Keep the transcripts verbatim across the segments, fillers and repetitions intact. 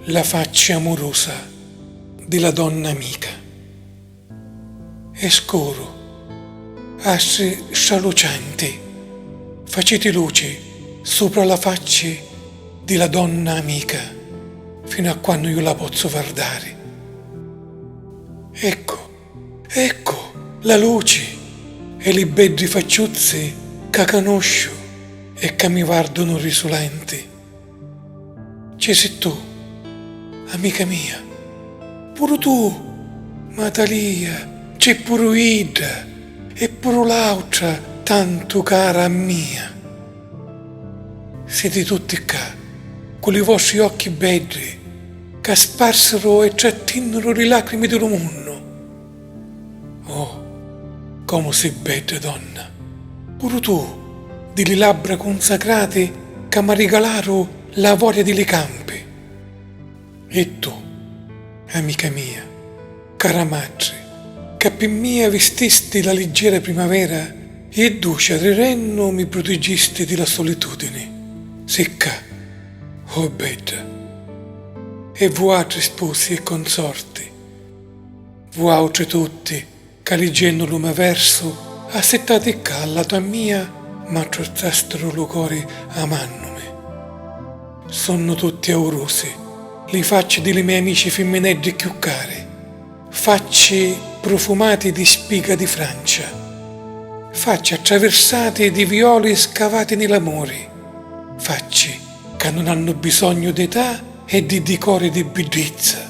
La facci amurusa di la donna amica. È scuru, astri stralucianti, faciti luci supra la facci di la donna amica, finu a quannu ju la pozzu vardari. Eccu, eccu, la luci e li beddi facciuzzi ca canusciu e ca mi vardunu risulenti. Ci si tu, amica mia, puru tu, ma talia, c'è puru idda e puru l'autra tantu cara a mia. Siti tutti ccà, cu li vostri occhi beddi, ca sparsiru e trattinnuru li lacrimi di lu munnu. Oh, comu si bedda, donna! Puru tu, di li labbra cunsacrati ca m'arrigalaru la voria di li campi. E tu, amica mia, cara matri, ca pi mia vististi la liggera primavera e duci arrirennu mi prutigisti di la solitudini, si ccà, oh bedda! E vuatri spusi e consorti, vuautri tutti, ca liggennu lu me versu assittati ccà a latu a mia m'attruzzastiru lu cori amannumi. Sunnu tutti aurusi li facci di li me amici fimmineddi cchiù cari, facci prufumati di spiga di Francia, facci attravirsati di violi scavati ni l'amuri, facci ca nun hannu bisognu d'età e di dicori di biddizza,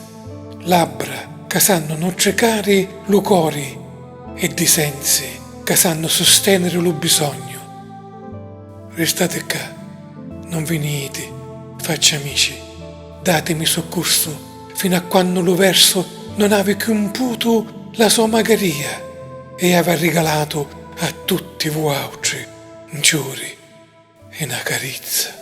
labbra ca sannu nutricari lu cori e di sensi ca sannu susteniri lu bisognu. Ristati ccà, non vi ni iti, facci amici, datimi succursu finu a quannu lu versu non havi cumputu la so magaria e havi arrigalatu a tutti vuautri un ciuri e na carizza.